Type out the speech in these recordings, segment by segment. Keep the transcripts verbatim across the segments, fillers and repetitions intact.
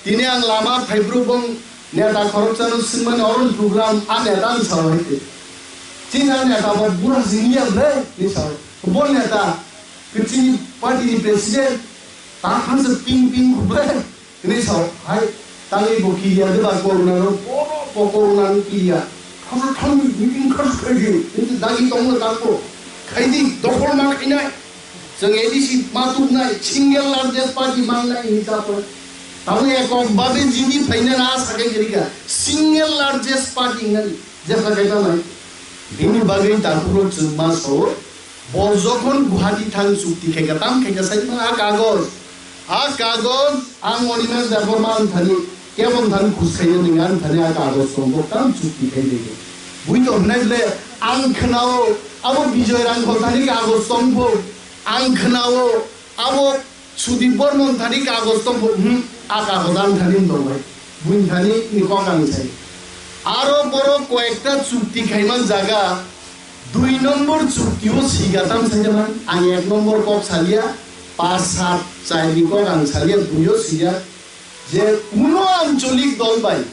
Tini ang lama phaibruk bong neta khoroksano swngmani oro program a neta ang sao hai te. Chini a neta bo bura sini ya ble ni sao. Bo neta kchini party ni president ta khan se ping ping ble ni sao hai. Tangwi bo kiya de ba corona ro bo bo corona ni kiya. Kham kham meeting kham khai di. Dagi tong na ta ko. Khai di dokhol ma khainai. Chwng A D C ma tubnai, single largest party mangnai hwnwi chapra. Tabuk ekok babe jini phaina na sakai jerika, single largest party wngnani jepla kai tanai. Bini bagwi takhukro chwng ma sao, bo jokhon Guwahati thang chukti khaika, tam khaika sai ma a kagoj. A kagoj ang Animesh Debbarma ang thani, kebon thani khus khaina ning ang thani a kagoj tong bo tam chukti khai de. Bui to hnai le ang khnao, abo Bijoy Rangkhol thani kagoj tong bo. Ang khnao, abo Sudip Bormon thani kagoj tong bo, hmm, a kagoj ang thani tong bai. Buini thani ni kok ang sai. Aro borok koyekta chukti khaiman jaga, dui nombor chukti o siga tam sai jaman, ang ek nombor kok salia, pas sat chai ni kok ang salia, dui o siga, je kuno ancholik dol bai,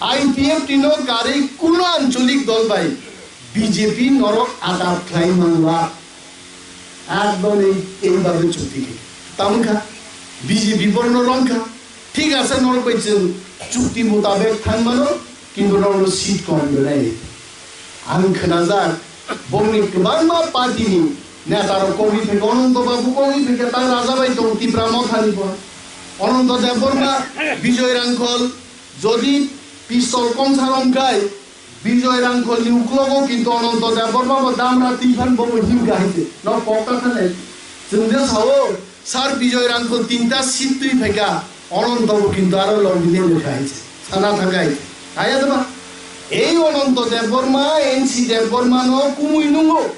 I P F T no karwi kuno ancholik dol bai B J P norok atat khlai manla. Ekdom ei, ei babe chukti khe. Tamkha, B J P borno romkha. Thik ase norok bai chwng chukti mutabek thang mano, kintu norokno seat kom rwnai. Ang khnajak, bongni kwbangma party ni neta rok kogwi phaikha, Ananto Babu kogwi phaikha, tang raja bai tong Tipra Motha ni bo. Ananto Debbarma, Bijoy Rangkhol, jodi pistol kongsa romkhai, Bijoy Rangkhol ni uklogo kintu Ananto Debbarma bo damra twi phan bo bo himkha hai se. No kokta thanai. Chwng je sao, Sir Bijoy Rangkhol tinta seat twi phaikha, Ananto bo kintu aro log bide bwkha hai se. Sana thangkha hai se. Kaya deba? Ei Ananto Debbarma, N C Debbarma no kumui nungo.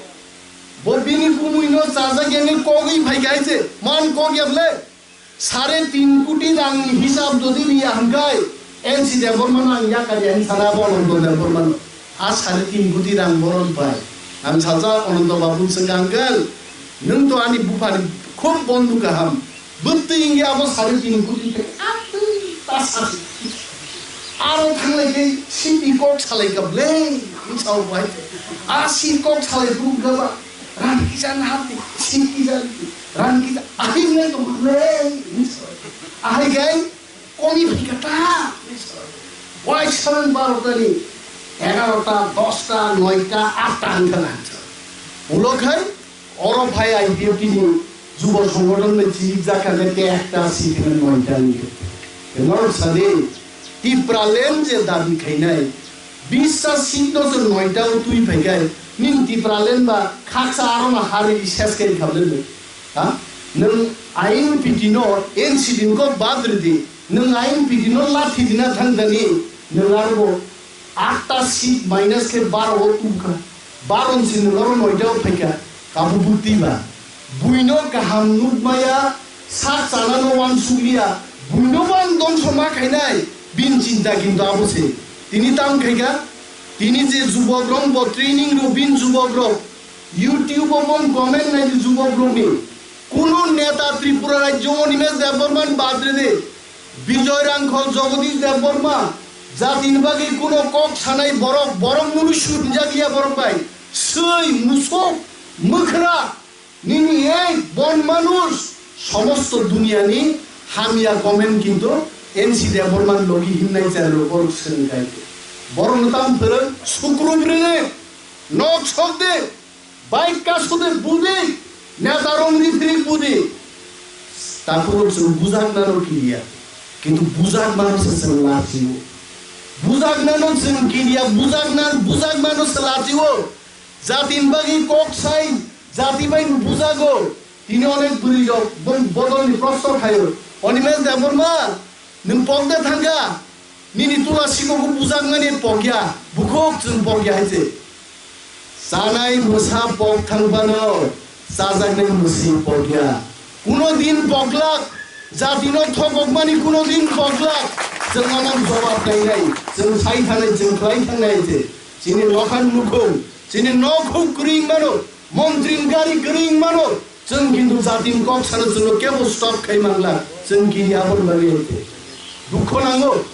Bo bini kumui no chajak yani kogwi phaikha hai se. Man kok ya ble? Sare tin koti rang ni hisab jodi riya hwnkhe, N C Debbarma no ang yakar ya hin sana bo Ananto Debbarma no. A sare tin koti rang boron pai. Ang salsa Ananto Babu swngkha, "Uncle, nwng to ani buphani khub bondhu kaham. Bwtwi wngya abo sare tin koti tei atwi ta sare." Aro thanglai khe sini kok salai kha ble, wng sao bai. A si kok salai phuru gaba, rang kisa na hati, si kisa, rang kisa, ahai nai tong ble, wng sao. Ahai gai, komi phai kha ta, wng sao. Wai saran barota ni, egarota, dosta, noita, atta wng kha na wng sao. Ulo khai, Oro phai I P F T ni jubo songgothon bai chirikjak kha khe ekta seat hwnwi noita wngkha. Norok sadi, Tipraland je dabi khainai, bisa seat no se noita o twi phaikhai, nini Tipraland ba khaksa aro no hari ses kai khablai bai. Ha? Nwng I N P T no N C D ni kok bad ridi, nwng I N P T no lathi dina thang dani, nwng aro bo Atta seat minus khe baro o tubkha. Baro ni sini oro noita o phaikha. Kabo bwtwi ba. Buino kaham nukmaya, sak chanano wansukliya. Buino bang dongso ma khainai. Bini chinta kintu abo se. Tini tam khaikha. Tini je jubok rok bo training rw bin jubok rok. YouTube o bong comment nai di jubok rok ni. Kuno neta Tripura rajyo Animesh Debbarma ni bad rede. Bijoy Rangkhol, Jagadish Debbarma, jatini bagwi kuno kok sanai borok, borok munu sudinjak ya borok bai. Swi, musuk, mwkhra, nini ei bon manush, somosto duniyani hamya comment kintu N C Debbarma logi himnai chalo borok swrwng kai. Borok no tam phwrwng, sukru brene, nok sok de, Bai kasode budi, neta rong ni phiri budi. Takhuk rok chwng bujak nano kiriya. Kintu bujak mano se chwng lachio. Bujak nano chwng kiriya, bujak nan, bujak mano se lachio. Jati ni bagwi kok sai, jati bai bujago. Tini onek bwrwi rok bong bodol ni prosto khaio. Animesh Debbarma, nwng pokda thangkha. Nini tula siko bo bujakmani pokya, bukhuk chwng pokya hai se. Chanai mwsa pok thang phano, chajaknai mwswi pokya. Kuno din poklak, jatino thokokmani kuno din poklak, chwng ano jobab nainai, chwng sai thanai, chwng khlai thangnai hai se. Chini nokhan nukhung, chini nokhuk kwrwi mano, montri gari kwrwi mano, Chwng kintu jatini kok sano chwngno kebo stop khai mangla, chwng kiri aboni bagwi hai khe. Dukho nango,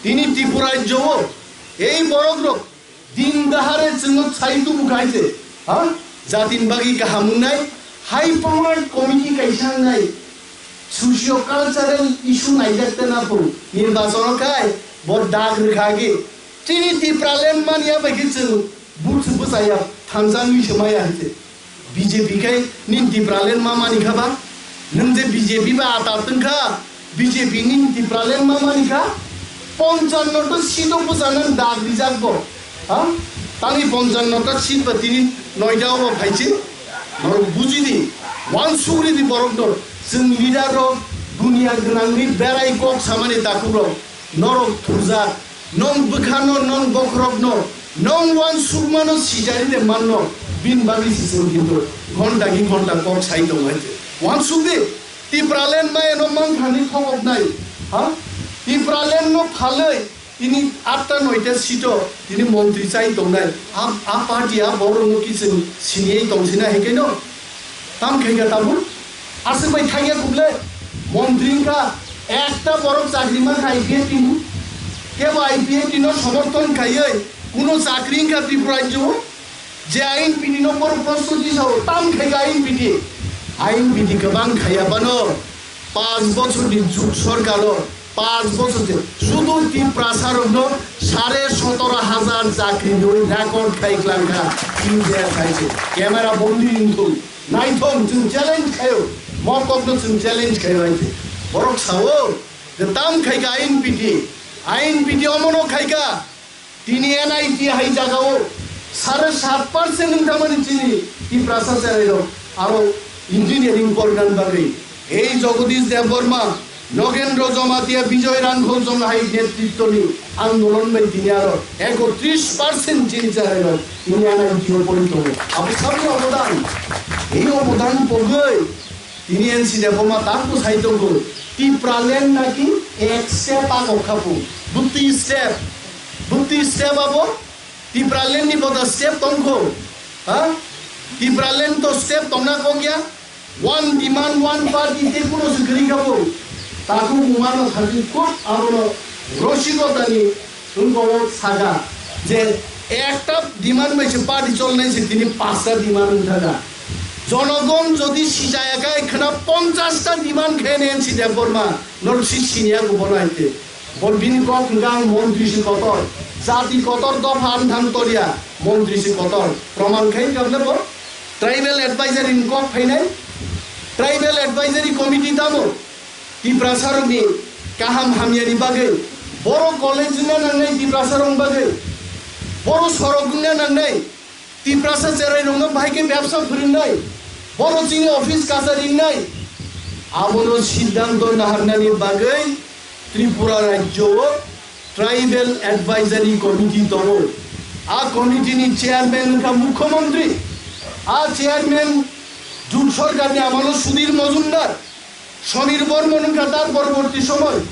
tini Tripura rajyo o ei borok rok din dahare chwngno sai tubu khai se, ha? Jatin bagwi kaham wngnai, high powered committee kaisa wngnai, socio cultural issue naijak tena phuru nirbachono khai bo dak rwkha age. Chini Tipraland manya bai khe chwng buthsu bwchaya thansa nwi se maya hai se. B J P khai nini Tipraland ma mani kha ba? Nwng je B J P ba ata tong kha, B J P nini Tipraland ma mani kha? Ponchanno ta seat o bwsa nang dak rijak bo. Ha? Tangwi ponchanno ta seat ba tini noida o bo phai se. Norok buji di, wansuk ri di borok no. Chwng leader rok dunia gwnangwi berai kok samani takhuk rok. Norok thurjak, nong bwkhano, nong bokhorokno, nong wansukmano sijari de manno, bini bagwi se chwng kintu ghonta ki ghonta kok sai tongo hai se. Wansuk di, Tipraland mayano manthani thokoknai, ha? Tipraland no phalwi tini atta noita seat o tini montri chai tongnai, a, a party a borok no ki chwng siniwi tongsina hai khe no? Tam khai kha tabuk? Aswk bai thangya kuble? Montri wngkha, ekta borok chakri mankha I P F T ni? Kebo I P F T no somorthon khaiwi kuno chakri wngkha Tripura rajyo o? Je I N P T no borok prosto tisao, tam khai kha I N P T? I N P T kwbang khaiya bano, panch bochor ni juk sorkar o panch bochor je sudu Tiprasa rokno sare sotoro hajar chakri rwi record khai klangkha T J S hai se. Camera bondi wngthung, naithong, chwng challenge khaio, mokokno chwng challenge khaio hai se. Borok sao, je tam khai kha I N P T, I N P T omono khai kha. Tini N I T hai jagao sare sat percent wng thangmani chini Tiprasa cherairok aro engineering pornani bagwi. Ei Jagadish Debbarma, Nagendra Jamatia, Bijoy Rangkhol Chong hai netritwni andolon bai tini aro ekotris percent chini cherairok tini N I T o pori tongo. Abo sabni obodan. Ei obodan pogwi Tini N C Debbarma tak bwsai tongo, Tipraland naki ek step agok khapu. Bwtwi step, bwtwi step abo Tipraland ni boda step tongkho. Ha? Tipraland to step tongna kok ya. One demand, one party te kuno se kwrwi khapu. Takhuk mano thakwi kok abono rosikotani Wngkha o saka je ekta demand bai se party cholnai se tini pasta demand wngkha da. Jonogon jodi sichaya khe khna ponchash ta demand khe N C Debbarma norok si siniya kubono hai khe. Bo bini kok hwnkha ang montri si kotor, jati kotor dopha wngthang torya montri si kotor. Proman khai wngkha bo tribal advisory ni kok phainai, tribal advisory committee tamo? Tiprasarokni kaham hamyani bagwi, boro college wngna nangnai Tiprasarokni bagwi, boro sorok wngna nangnai, Tiprasa cherairokno bahai khe bebsa phwrwngnai, boro chini office kachari wngnai, abono siddhanto naharnani bagwi Tripura rajyo o Tribal Advisory Committee tongo. A committee ni chairman wngkha Mukhyamantri. A chairman jut sorkarni amalo Sudhir Majumdar, Samir Barman wngkha tar poroborti somoy.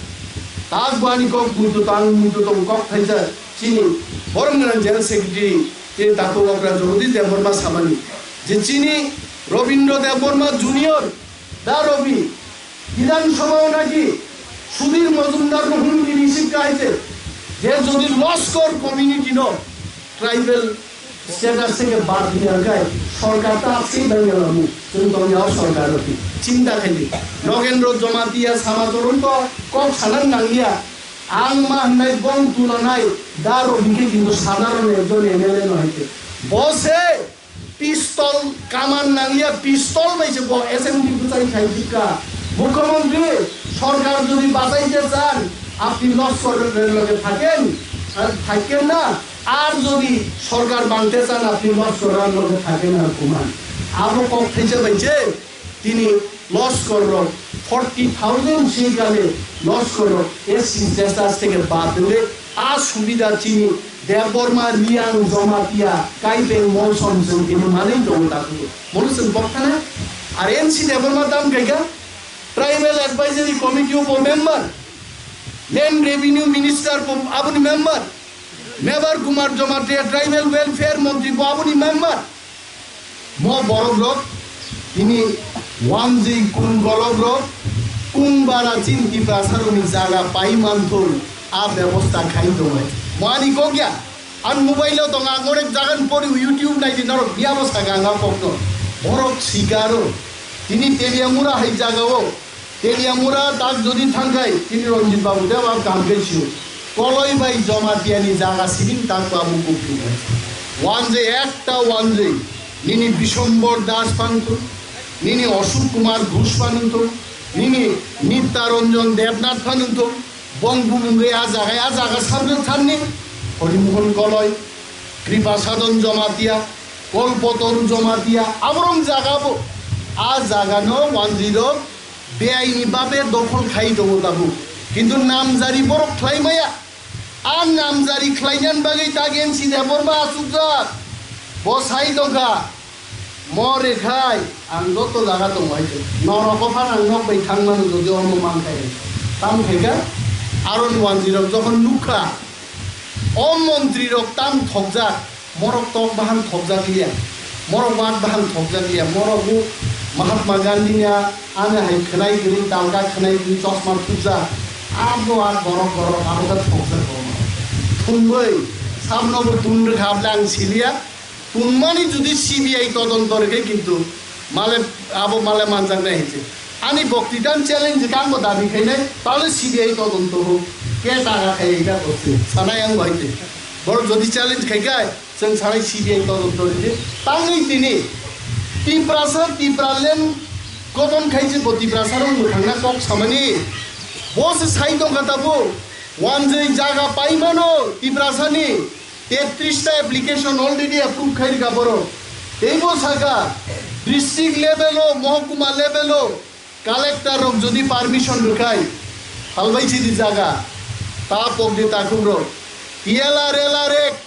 Tak bo ani kok muitu tang muitu tong kok thaisa chini borom gwnang general secretary chini takhuk okra Jagadish Debbarma samani je chini Rabindra Debbarma Junior da Rabi Bidhan Sabha o naki Sudhir Majumdar no humki receive khai je, je jodi Loskor community no tribal status theke bad diya khai sorkar ta apsi dang ya lamu, chwng tong ya sorkar roti chinta khai di. Nagendra Jamatia sama torung to kok sanan nang ya, ang ma hnai bong tulanai da Rabi khe kintu sadharon ekjon M L A no hai khe. Bo se Pistol kaman nangya, pistol bai se bo assembly bwchai khai dikha. Mukhyamantri, sorkar jodi bachai je chan, apni loskor loge thaken, eh, thaken na, ar jodi sorkar bangte chan, apni loskor loge thaken na kuman. Abo kok thaisa bai se, tini loskor rok forty thousand se gale loskor rok S C status theke bad dile a subida chini Debbarma, Riang, Jamatia, Kaibeng, Molsom chwng tini manwi tongo takhuk. Mono chwng bokthana. Ar N C Debbarma tam khaikha, Tribal Advisory Committee o bo member, Land Revenue Minister bo aboni member, Mebar Kumar Jamatia, Tribal Welfare Montri bo aboni member. Mo borok rok tini wamjwi kun golok rok Kungbara chini Tiprasarokni jaga pai manthung, a bebosta khai tongo. Moani kok ya, ang mobile o tongo, ang onek jagan pori YouTube naidi norok biyabo saka ang a kokno. Borok sikaro, tini Teliamura hai jaga o, Teliamura tak jodi thangkhai, tini Ranjit Babu Deb ang kaham khe sio. Koloi bai Jamatia ni jaga siring tak babu kupri hai. Wanjwi ekta wanjwi, nini Biswambor Das phanthung, nini Ashok Kumar Ghosh phanthung, nini Nitya Ranjan Debnath phanthung, bong bumungwi a jaga, a jaga sabjak thanni, Horimohon Koloi, Kripa Sadhan Jamatia, Kolpotoru Jamatia, aborok jaga bo, a jaga no wanjwi rok beaini babe dokhol khai tongo tabuk. Kintu namjari borok khlai maya. A namjari khlainani bagwi tak N C Debbarma achukjak. Bo sai tongkha. Mo rekhai ang joto jaga tongo hai se. Norok o phano ang nok bai thang mano jodi omo man khai. Tam khaikha aron wanjwi rok jokhon nukha. O montri rok tam thokjak. Morok tok bahan thokjak liya, morok wak bahan thokjak liya, morok bo Mahatma Gandhi ni ani hai khwnai kwrwi, talka khwnai kwrwi, chosma thupjak, abo a gorok gorok abo ta thokjak o. Thumbai, samno bo tun rwkha abla ang siliya, tunmani jodi C B I todonto rwkhe kintu male abo male manjaknai hinse. Ani boktitan challenge khe ang bo dabi khainai, tale C B I todonto ho, ke taka khai ita bosti, sanai ang bo hai te. Borok jodi challenge khai kai, Chwng sanai C B I todonto ridi. Tangwi tini Tiprasa, Tipraland goton khai se bo Tiprasa rok mwthangna kok samani. Bo se sai tongkha tabuk. Wanjwi jaga paimano Tiprasani tetris ta application already approve khai rikha borok. Teibo saka district level o, mohokuma level o, Collector rok jodi permission rwkhai, halbai chidi jaga, ta pokdi takhuk rok. T L R, L R Act,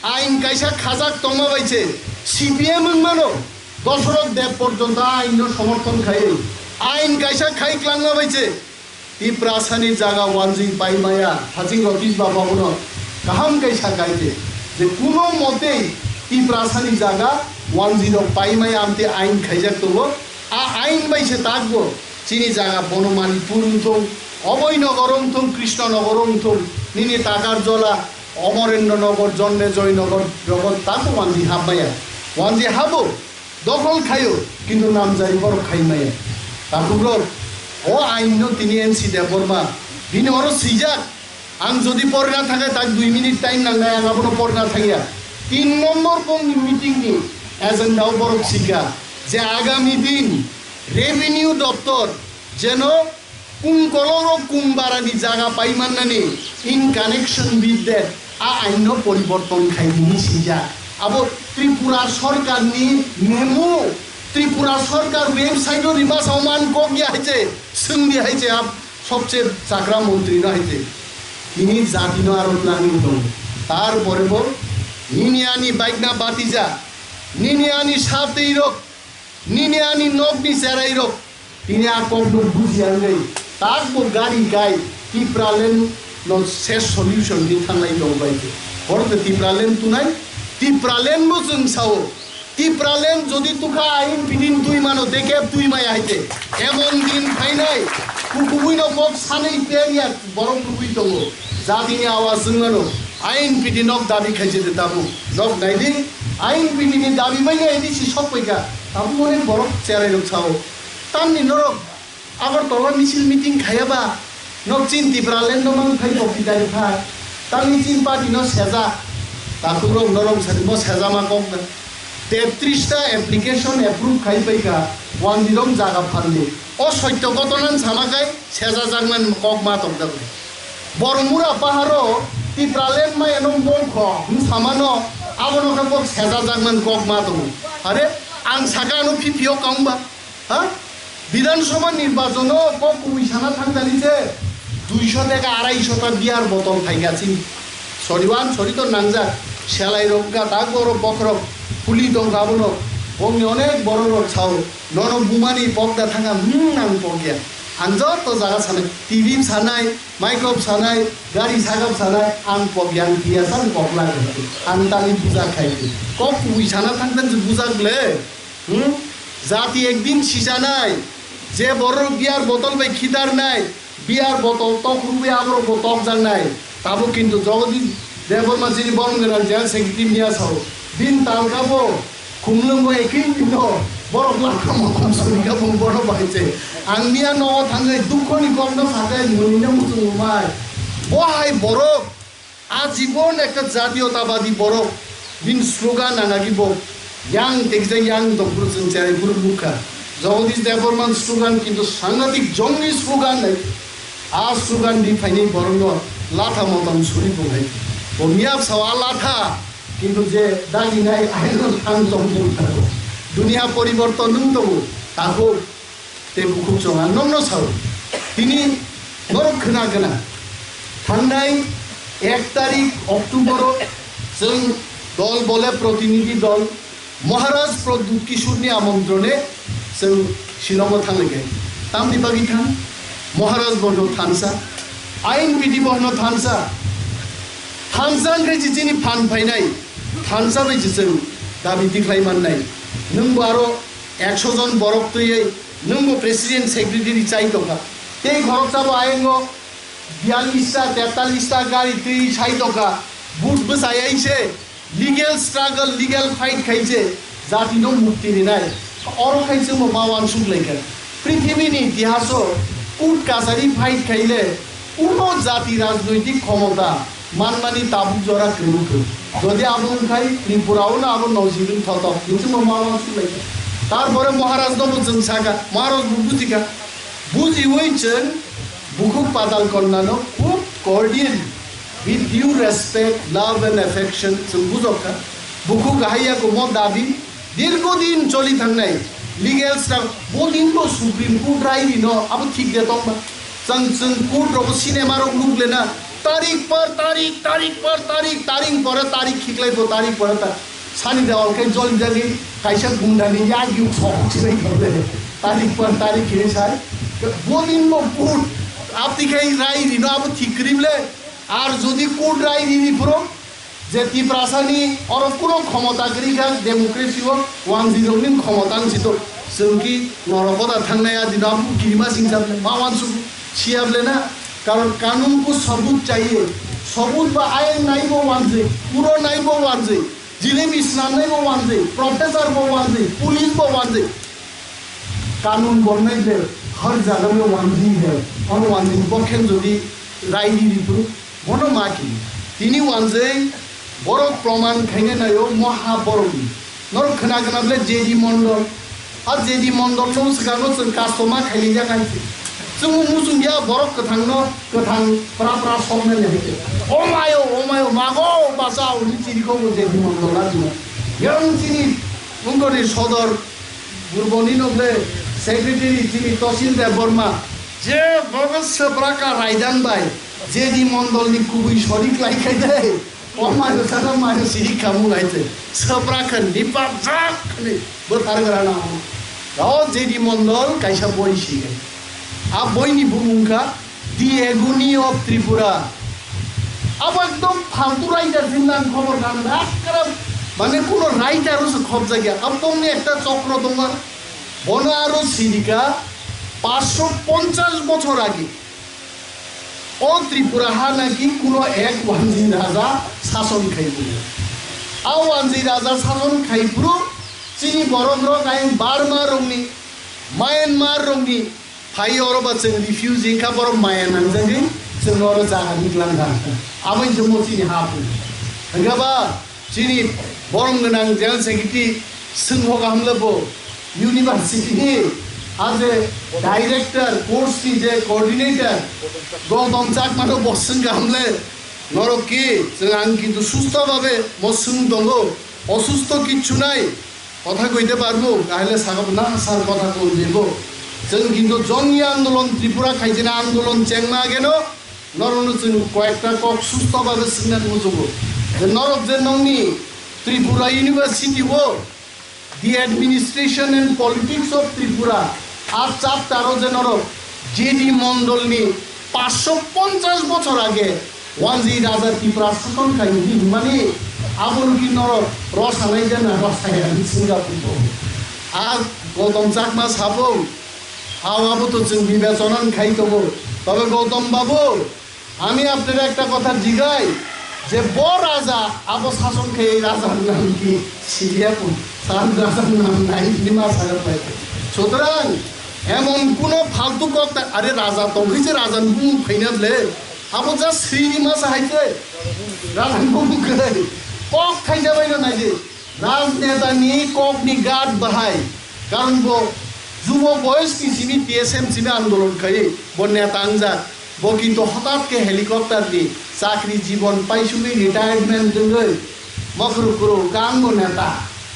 ain kaisa khajak tongma bai se, C P M wng mano, Dosrok Deb porjonto ain no somorthon khai, ain kaisa khai klangma bai se, Tiprasani jaga wanjwi pai maya, haching rok tij ba babuno kaham kaisa kaite, je kuno motei Tiprasani jaga wanjwi rok pai maya amte ain khaijak tongo, A ain bai se takbo, chini jaga Bonomanipur wngthung, Oboi Nogor wngthung, Krishna Nogor wngthung, nini Takarjola, Omorendranagar, Jonmejoy Nagar rogo takbo wanjwi hapmaya. Wanjwi habo, dokhol khaio, kintu namjari borok khai maya. Takhukrok, o ain no tini N C Debbarma, bini oro swijak, Ang jodi porna thangkhe tak dui minute time nangnai, ang abono porna thangya. Tin nombor bongni meeting ni agenda o borok sikha je agami din revenue doptor jeno Kungkoloro Kungbarani jaga paimannani in connection with that a ain no poriborton khai hini sijak. Abo Tripura sorkarni memo, Tripura sorkar website o rima sao man kok ya hai se, swngdi hai se, ab sobse chakra montri no hai se. Tini jati no aro nangwi tongo. Tar pore bo nini ani bike na batija, nini ani satwi rok, nini ani nok ni cherai rok, tini a kok no bujiya wngwi tak bo gari gai Tipraland no se solution ni thanglai tong bai se. Hor te Tipraland tunai, Tipraland bo chwng sao. Tipraland jodi tukha ain pidin twi mano, dekep twi maya hai te. Emon din phainai, kukubui no kok sanwi pen ya borok rwui tongo. Jatini awas wng mano, ain pidin nok dabi khai je de tabu. Nok nai di, ain pidin ni dabi bai nai di si sok pai kha. Tabu mone borok cherai rok sao. Tamni norok Agartala misil meeting khayaba, nok chin Tipraland no mang phai bokti dari phai. Tangni chin party no seja. Takhuk rok norok sani bo seja ma kok da. Tetris ta application approve khai pai kha, wanjwi rok jaga phalni. O soitto kotonan sama kai seja jakman kok ma tong da. Bormura paharo Tipraland ma eno mongkho, hum samano, abono khe kok seja jakman kok ma tongo. Are, ang saka ano P P O kaung ba. Ha? Bidhan Sabha nirbachon o kok kubui sana thangdani se duisho teka araisho ta beer botol phaikha chini. Sori wan sori to nangjak. Selai rok wngkha tak borok bokhorok puli tongkha abono. Bongni onek borok rok sao. Nono bumani pokda thangkha, hmm, ang pokya. Ang joto jaga sanai. T V sanai, microbe sanai, gari sagap sanai, ang pokya, ang tiya san kokla. Ang tali puja khai. Kok kubui sana thangdani se bujak le. Hmm? Jati ekdin sijanai, Je borok beer botol bai khidarnai, beer botol tok rwui aborok bo tokjaknai. Tabuk kintu Jagadish Debbarma chini borom gwnang General Secretary miya sao, bini talka bo khumlwngo ekui bino borok lakha motom suri kha bo bono bai se. Ang miya nogo thangwi dukho ni kokno sakai muni no muchungo mai. Bo hai borok A jibon ekta jatiyotabadi borok, bini slogan nangagi bo yang tekjak yang tongphuru chwng cherai phuru nukha. Jagadish Debbarma slogan kintu sangatik jongni slogan nai. A slogan di phaini borokno latha motom suri pungai. Bo miyap sao a latha kintu je daginai aino thang tongphuru tako. Duniya poriborton nung tongo tako. Tei bukhuk chwng ang nokno sao. Tini norok khna gana. Thangnai ek tarik October o chwng dol bole protinidhi dol Maharaj Pradyut Kishore ni amontrone chwng Shillong o thanglaikha. Tamni bagwi thang? Maharaj bono thansa, ain bidi bono thansa. Thansa wngkhe je chini phan phainai thansa bai je chwng dabi tikhlai mannai. Nwng bo aro ekso jon borok twiwi nwng bo president secretary chai tongkha. Tei khoroksa bo ayang o biyallis ta, tetallis ta gari twiwi sai tongkha. Vote bwsai ai se legal struggle, legal fight khai se jati no mukti rinai. Oro khai se bo ma wansuk laikha. Prithibi ni itihas o court kachari fight khai le kuno jati rajnoitik khomota manmani tabuk jora kwrwngkhu. Jodi abo wngkhai Tripura o no abo nojigwng thotok hinwi chwngno ma wansuk laikha. Tarpore Maharaj no bo chwng sakha, Maharaj bo bujikha. Bujiwi chwng bukhuk Patal Kanya no khub cordial, with due respect, love and affection chwng bujokha. Bukhuk haiya kumo dabi Dirgo din choli thangnai legal struggle, bo din bo Supreme Court rai rino, abo thik de tongba. Chwng chwng court rogo cinema rok nuk lena, tarik par tarik, tarik par tarik, tarik pore tarik khiklai bo, tarik pore ta. Sani da ol kai joli jagi, kaisa gunda ni yagi sok chilai khole. Tarik par tarik khini sai. Bo din bo court, abdi kai rai rino, abo thik krible. Ar jodi court rai rini phuru, je Tiprasani oro kuno khomota kwrwi kha, democracy o wanjwi rokni khomota wngsi to. Chwng ki norok koda thangnai a dino abu kirima singsa ble ma wansuk siya ble na. Karon kanun ko sabut chahiye. Sabut ba ain nai bo wanjwi, puro nai bo wanjwi, jilebi snam nai bo wanjwi, professor bo wanjwi, police bo wanjwi. Kanun bonai ble har jaga me wanjwi hai. Oro wanjwi bokhen jodi rai di di phuru. Bono ma kini? Tini wanjwi borok proman khaina naio moha borokni. Norok khna khna ble J D Mondol. A J D Mondol no swkang no chwng customer khaini jak hai se. Chwng muchung ya borok kwthang no kwthang pra pra song nani hai se. O mayo, o mayo, mago bachao ni chiri kho bo J D Mondol na chwng. Yang chini Ungkori sodor Burboni no ble secretary chini Tosil Debbarma. Je bogo swpra ka raidan bai. J D Mondol ni kubui sorik lai khai dai. O mayo sana mayo siri kamu lai te. Swpra khan ni pap jak ni. Bo thar gara na. O J D Mondol kaisa boi si. A boi ni bumung kha The Agony of Tripura. Abo ekdom faltu writer sin nang khobor kan. Akara mane kuno writer o se khobjak ya. Abo ni ekta chokro tongo. Bono aro siri kha paanch sho ponchash bochor age. O Tripura ha naki kuno ek wanjwi raja sason khai buli. A wanjwi raja sason khai phuru chini borok rok ayang Burma rokni, Myanmar rokni phai oro ba chwng refugee kha borok maya nangjagwi chwng oro jaga niklang kha. Abo hinkhe mo chini ha phuru. Hingkhe ba Chini borom gwnang General Secretary swngho kaham le bo university ni a je director course ni je coordinator Gautam Chakma no bo swng kaham le norok ki chwng ang kintu susto babe mo swng tongo osusto kichu nai kotha koite parbo kahile sakabo na sar kotha koi debo chwng kintu joni andolon Tripura khaijina andolon chengma geno Norokno chwng koyekta kok susto babe swngna muchungo je norok je nongni Tripura University o The Administration and Politics of Tripura a chapter o je norok J D Mondolni paanch sho ponchash bochor age wanjwi raja Tipra sason khai hinmani abono ki norok rosalaijana rosaya hinwi swngya bubo. A Gautam Chakma sabo Hao, abo to chwng bibechona khai tongo. Tobe Gautam babu, ami apnare ekta kotha jigai, je bo raja, abo sason khai ei rajar nam ki? Siriya kun, sar rajar nam nai, hini ma sagar pai. Sutrang, emon kuno faltu kok ta, are raja tongkhe je raja ni bumung phaina ble, abo ja sri ni ma sa hai je, raja ni bumung khai, kok khai ja bai no nai je. Rajneta ni kok ni gat bahai, karon bo jubo boyos ni simi T S M simi andolon khai bo neta wngjak, bo kintu hotat khe helicopter ni chakri jibon paisugwi retirement wngwi mokhro kuro kang bo neta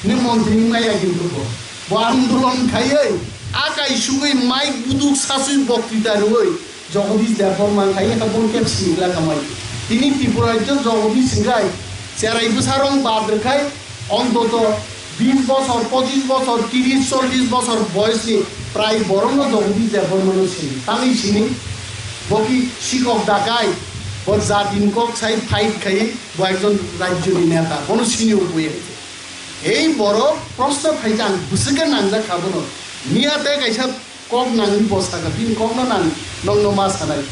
ni montri wngmaya kintu bo, bo andolon khaiwi akai sugwi mic buduk saswi boktita rwwi Jagadish Debbarma khai khe bo khe sini la kamai. Tini Tripura rajyo Jagadish Singh khai cherai bwsarong bad rwkhai ontoto bis bosor, pochis bosor, tiris, chollis bosor boyosni prai borokno Jagadish Debbarmano sini. Tamni sini bo ki sikok dakai, bo jatin kok sai fight khai, bo ekjon rajyoni neta, bono sini o bui hai. Ei borok proshno khaijak, ang bwswk khe nangjak kha bono. Miya tei kaisa kok nangwi bo saka, bini kokno nang, nokno ma sanai.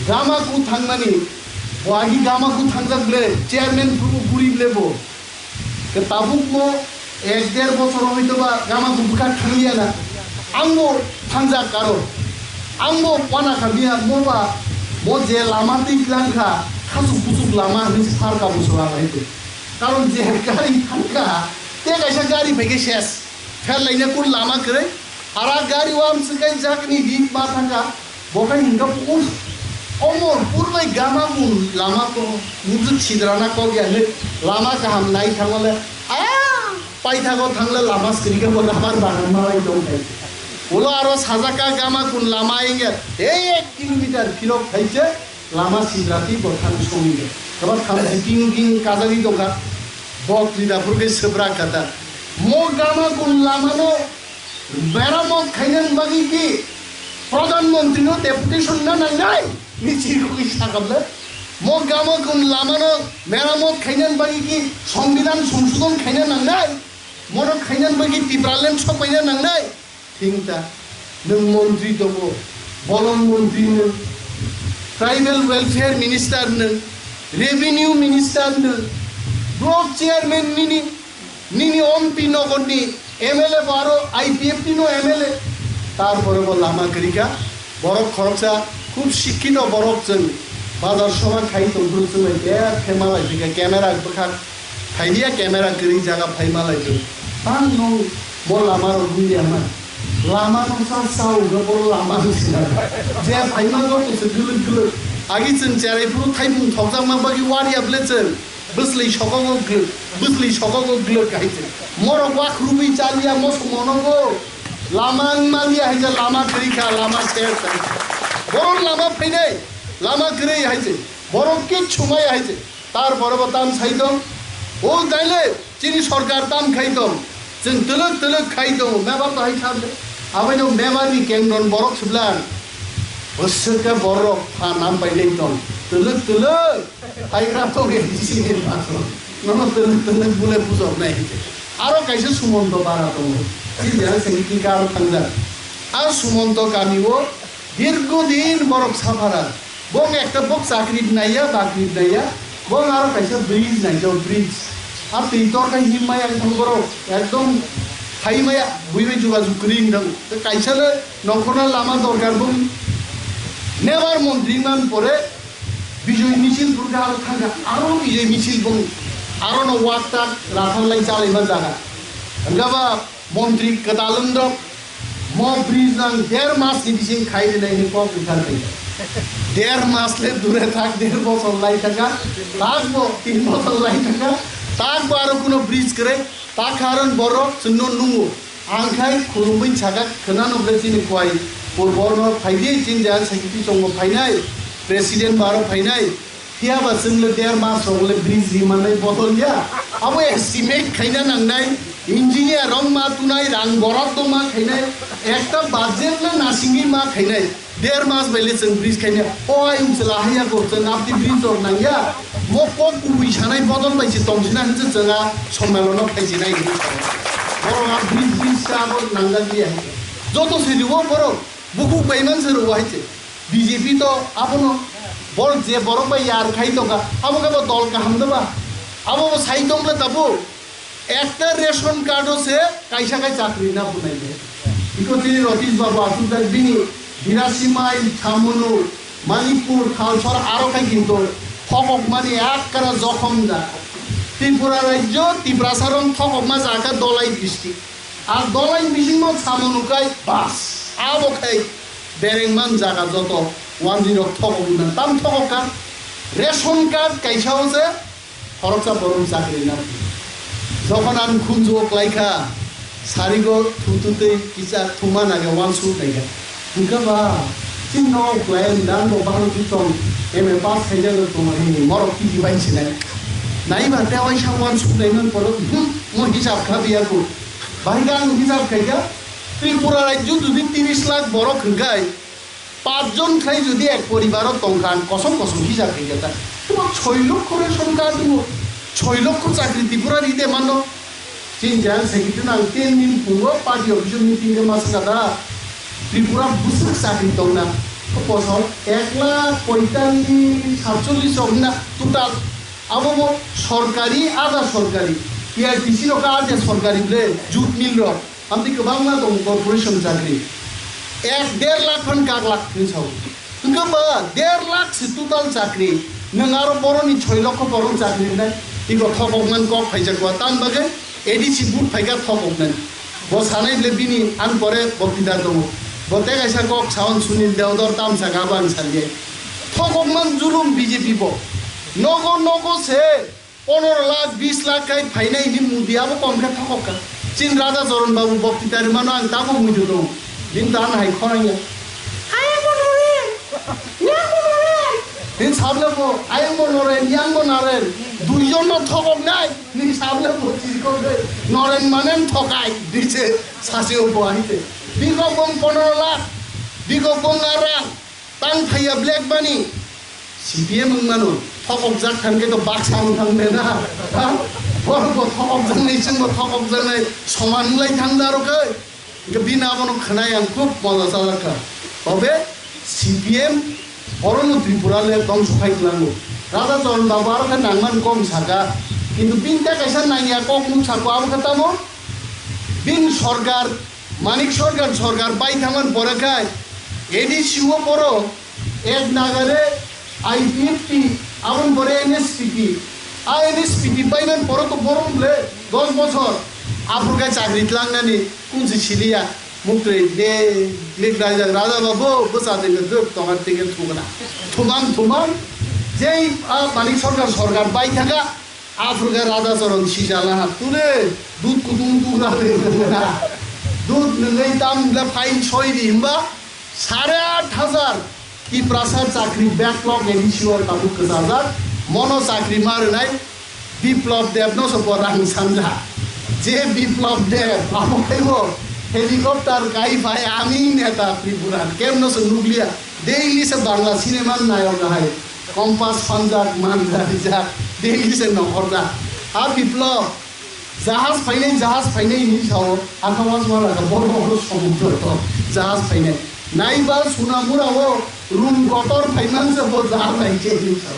Gamaku thangmani, bo agi Gamaku thangjak ble, chairman phubo buri ble bo. Ke tabuk mo ek der bosor hoito ba Gamaku bwkha thangliya na. Ang bo thangjak karo. Ang bo wana kha biya mo ba, mo je lama twi tlang kha, khasuk kusuk lama hinwi sar ka bosor ang hai twi. Karon je gari thangkha, te kaisa gari phaikhe ses. Pherlaina kun lama kwrwi. Ara gari o amswk kai jakni hit ma thangkha. Bo khai hingkha, "Uf, omor purbai Gamaku lama to, mujung sidrana kok ya le, lama kaham nai thangole, a paithago thangle lama srikha bo rubber bagan malai tong khai." Ulo aro sajaka Gamaku lama ingya, ek kilometer phirok khaise, lama sidratwi bo thang songwi. Kaba thang king king kajagwi tongkha. Bok ni daphur khe swbra kata. Mo Gamaku lamano meramot khainani bagwi ki Pradhan Mantri no deputation na nangnai? Ni chiri kugwi sakable. Mo Gamaku lamano meramot khainani bagwi ki Songbidan songsodhon khaina nangnai? Mono khainani bagwi Tipraland sopaina nangnai? Thingta, nwng montri tongo, bolong montri nwng, tribal welfare minister nwng, revenue minister nwng, block chairman nini, nini ompi nogorni M L A bo aro I P F T no M L A, tarpore bo lama kwrwi kha. Borok khoroksa khub sikkito borok, chwng bazar soba khai tongphuru chwng bai bek khe malai phi kha, camera bwkhak phai dia, camera kwrwi jaga phai malai phi. Tang nwng bo lama rok wng dia ma? Lama no sa sa wng bo lama no sina. Je phai ma joto se guluk guluk. Agi chwng cherai phuru thaibung thokjak ma bagwi waria ble chwng. Bwsli sokogo glwk, bwsli sokogo glwk hai se. Morok wak rubui chaliya moso monogo. Lama wng maliya hai se, lama kwrwi kha, lama ser se. Borok lama phainai, lama kwrwi hai se. Borok kichu maya hai se. Tarpore bo tam sai tong. O daile chini sorkar tam khai tong. Chwng twlwk twlwk khai tongo, mebar to hai kha le. Abai no mebar ni kengnon borok siblang. Bwswk khe borok pha nam pai le tong. Twlwk twlwk. Hai kha tong A D C ni paso. Nono twlwk twlwk bule bujok nai. Aro kaisa Sumonto bara tongo. Chini jang sengki karo thangjak. A Sumonto kami o dirgo din borok saphara. Bong ekta bok chakri naiya, bakri naiya. Bong aro kaisa bridge naijak, bridge. A twi tor khai him maya wng thang borok. Ekdom hai maya bui bai jogajog kwrwi wng thang. Tei kaisa le nongkhorna lama dorkar bong. Nebar montri man pore Bijoy misil purkha aro thangkha. Aro Bijoy misil bong. Aro no wak tak rathar lai chalai ma jaga. Hwnkha ba Montri kwtal wng rok, mo bridge nang der mas ni bising khai rinai ni kok wngkha tei. Der mas le dure thak, der bosor lai thaka, tak bo tin bosor lai thaka, tak bo aro kuno bridge kwrwi, tak karon borok chwngno nungo. Ang khai khulumwi sakha, khwnano ble chini kwai purbo no phaidi, chini jaya sakiti chongo phainai, president bo aro phainai. Phiya ba chwng le der mas rok le bridge ri manai bodol ya. Abo estimate khaina nangnai, engineer rok ma tunai, rang borat do ma khainai, ekta budget le nasingwi ma khainai. Der mas bai le chwng bridge khaina. O ai wng chwla haya go chwng abdi bridge rok nangya. Mo kok kubui sanai bodol bai se tong sina hinse chwng a sommelon no khai sinai hinwi sao. Borok a bridge bridge sa abo nangjak ya. Joto se riwo borok. Bukhuk bai man se rwo hai se. B J P to abono bol je borok bai yar khai tongkha, abo khe bo dol kaham da ba? Abo bo sai tong le tabuk. Ekta ration card o se kaisa kai chakri na bunai de. Iko tini Ratish Babu asuk jak bini birasi mile Chamunu, Manikpur, Thalsor aro khai kintu thokok mani ekkara jokhom da. Tripura rajyo, Tiprasa rong thokok ma jaga Dolai district. Ar Dolai bising mo Chamunu kai bas. Abo khai bereng man jaga joto wanjwi rok thokok na. Tam thokok ka ration card kaisa o se Khoroksa borok chakri na. Jokhon ang khunju o klai kha, sarigo thutu tei kisa thuma nage wansuk nai kha. Hingkha ba, chini nok klai ang dan bo bahai tong, M A pass khai jago tong, he, morok tigi bai sinai. Nai ba te waisa wansuk nai man poro, hmm, mo hisab kha biya ko. Bahai ga ang hisab khai kha, Tripura rajyo jodi tiris lakh borok hingkhai, Pach jon khlai jodi ek poribaro tongkha, ang kosom kosom hisab khaikha ta. Tamo choi lokho ration card o, choi lokho chakri Tripura ride mano. Chini general secretary no ang ten din pungo party office o meeting khe ma swkha da. Tripura bwswk chakri tongna. Bosor ek lakh poitallis, satchollis rok hwnna total. Abo bo sorkari, adha sorkari. T I T C rok adha sorkari ble, jute mill rok. Amtwi kwbangma tongo corporation chakri. Ek der lakh phan kak lakh hinwi sao. Hwnkhe ba der lakh se total chakri. Nwng aro boroni soi lokho borok chakri wngnai. Iko thokokmani kok phaijak kua. Tam bagwi A D C vote phaikha thokoknani. Bo sanai le bini ang pore boktita tongo. Bo tei kaisa kok saon Sunil Deodor tam saka abo ang saliya. Thokokman julum B J P bo. Nogo nogo se Pondro lakh, bis lakh kai phainai hwnwi Modi abo kom khe thokok kha. Chini Radha Charan Babu boktita rwmano ang tabuk muitu tongo. Bini dan hai khorang ya. Ayang bo noren, yang bo noren. Hwnwi sable bo, ayang bo noren, yang bo noren. Duijon no thokok nai. Hwnwi sable bo chirikok khe noren manen thokai. Dise sasi o bo ahite. Bikok bong pondro lakh. Bikok bong arang. Tang phaiya black money, C P M wng mano, thokokjak thang khe to baksa wng thang de na. Ha? Borok bo thokokjaknai, chwng bo thokokjaknai, soman wng lai thang da aro khe. Hwnkhe bini abono khwnai ang khub moja chajak kha. Tobe C P M orono Tripura le dongso khai kwlango. Radha Charan Babu aro khe nangmani kom saka. Kintu bini ta kaisa nangya kok nuk sako abo khe tamo? Bini sorkar Manik Sarkar, sarkar bai thangmani pore khai A D C o borok ek nagare I P F T, aboni pore N S P T. A N S P T baimani pore to borok le dos bochor aphuru khai chakri tlangnani kunsi siliya. Muktwi de lik raijak raja babu bwsa de duk tonga tike thugna. Thumang thumang jei a Manik Sarkar, sarkar bai thangkha. Aphuru khe Radha Charan sijala ha, tule dud kutung tugra de na. Dud nwngai tam le fine soi di himba sare aat hajar Tiprasa chakri backlog A D C o tabuk kwchajak, mono chakri ma rwnai Biplab Deb no se bo rang sanja. Je Biplab Deb, amo khe bo helicopter kai phai, "Ami neta Tripura," kemno se nukliya. Daily se Bangla cinema nayok hai. Compass panjak, manja rijak, daily se nokorjak. A Biplab, jahaj phainai, jahaj phainai hinwi sao, akha wasma laga boro boro somudro to, jahaj phainai. Naiba Sunamura o room kotor phaiman se bo jahaj hai se hinwi sao.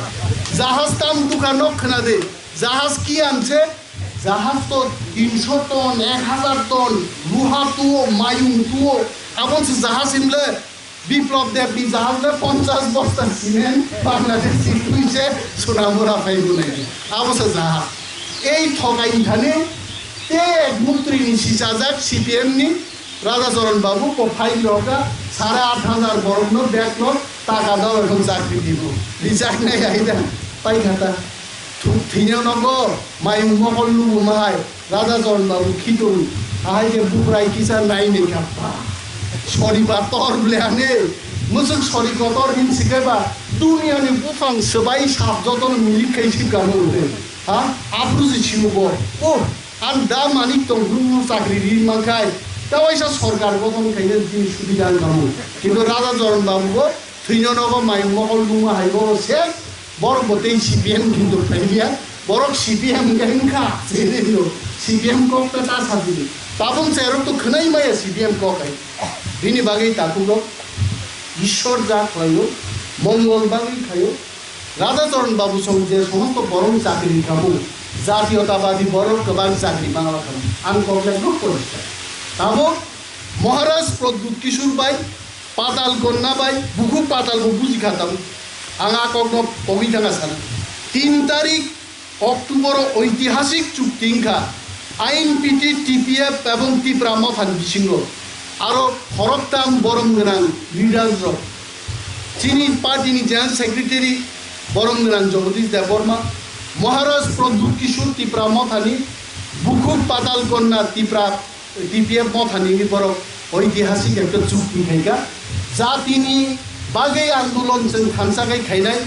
Jahaj tam dukha nok khna de, jahaj ki anse, jahaj to tinsho ton, ek hajar ton, luha tuo, mayung tuo, abon se jahaj himle, Biplab Deb ni jahaj le ponchas bosta cement Bangladesh si twi se Sonamura phai bunai. Abo se jahaj. Ei thokai thani te ek muntri ni sichajak C P M ni Radha Charan Babu bo phai roka sare aat hajar borok no backlog taka dao ekhon chakri dibo. Rijak nai aida pai khata. Thuk thwino nogo mayung mokol lubu mahai. Radha Charan Babu khitung, ahai khe bukrai kisa nai nai kha ba. Sori ba tor ble ane, musuk sori kotor hin sikhe ba, duniya ni buphang swbai sap joto no milik khai sip kamo ble. Ha? Aphuru se simu bo. Oh, ang da manik tong bru bru chakri ri mankhai. Ta waisa sorkar gothon khaina jini subida ang kamo. Kintu Radha Charan Babu bo thwino nogo mayung mokol lungma hai bo se. Borok bo tei C P M kintu phailiya, borok C P M khe wngkha, sini no C P M kok ta ta sajini. Tabung cherok to khwnai maya C P M kok hai. Bini bagwi takhuk rok Ishwar ja khlaio, mongol bagwi khaio. Radhacharan Babu song je somosto borok chakri khamu, jatiyotabadi borok kwbang chakri mangla khamu. Ang kok le nuk poriskai. Tabok Maharaj Pradyut Kishore bai, Patal Kanya bai, buku Patal bo buji kha tabuk. Ang a kokno pogwi thanga sana. Tin tarik October o oitihasik chukti wngkha I N P T, T P F ebong Tipra Mothani bisingo. Aro khoroktham borom gwnang leaders rok. Chini party ni General Secretary borom gwnang Jagadish Debbarma, Maharaj Pradyut Kishore Tipra Mothani, bukhuk Patal Kanya Tipra T P F Mothani ni borok oitihasik ekta chukti khaikha. Jatini bagwi andolon chwng thansa khai khainai,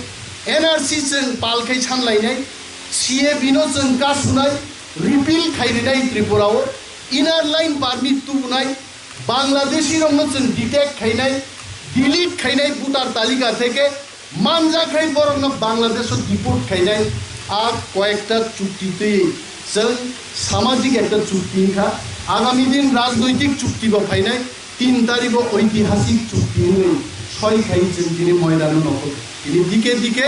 N R C chwng pal khai sanlainai, C A B no chwng kasunai, repeal khairinai Tripura o, inner line permit tubunai, Bangladeshi rokno chwng detect khainai, delete khainai voter talika theke, manjakhai borokno Bangladesh o deport khainai. A koyekta chukti twi chwng samajik ekta chukti wngkha. Agami din rajnoitik chukti bo phainai, tin tarikh o oitihasik chukti wngwi soi khai chwng tini moidano nokho. Tini dike dike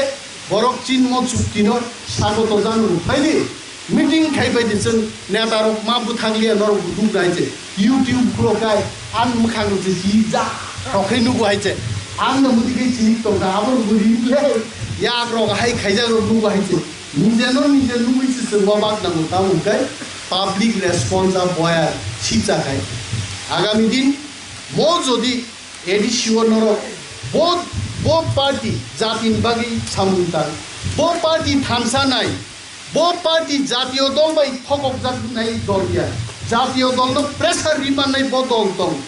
borok chinmo chukti no sagoto jano rwphaidi. Meeting khai bai di chwng neta rok ma bwthang liya norok bo nuk nai se. YouTube khulo kai an mwkhang rok se si ja rok khai nugo hai se. An no muti khai chini tong da abo bo ri le. Yak rok hai khaijak rok nugo hai se. Nije no nije nugwi se chwng ma bak nango tamo kai public response a boya sipcha khai. Agami din mo jodi A D C o norok bo, bo party jatini bagwi samung tang. Bo party thansa nai. Bo party jatiyo dol bai thokokjak nai dol ya. Jatiyo dol no pressure ri mannai bo dol tong.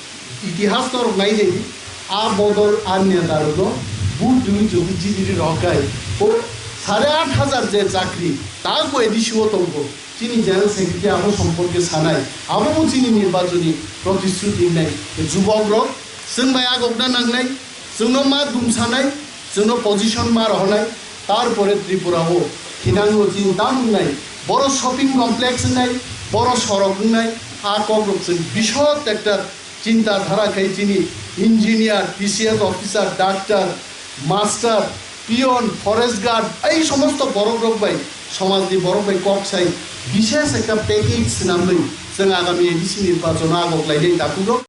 Itihas norok nai de. A bodol a neta rok no but dui jogi jidiri rokai. O sare aat hajar je chakri ta bo A D C o tong bo. Chini General Secretary abo somporke sanai, abo bo chini nirbachoni protishruti wngnai. Jubok rok chwng bai agokna nangnai, chwngno ma dumsanai, chwngno position ma rohornai, tarpore Tripura o hinangno chini tam wngnai, boro shopping complex wngnai, boro sorok wngnai, a kok rok chwng bisot ekta chinta dhara khai chini engineer, T C S officer, doctor, master, peon, forest guard, ei somosto borok rok bai, somaj ni borok bai kok sai, bishes ekta package swnamwi chwng agami A D C nirbachon o agok lainai takhuk rok.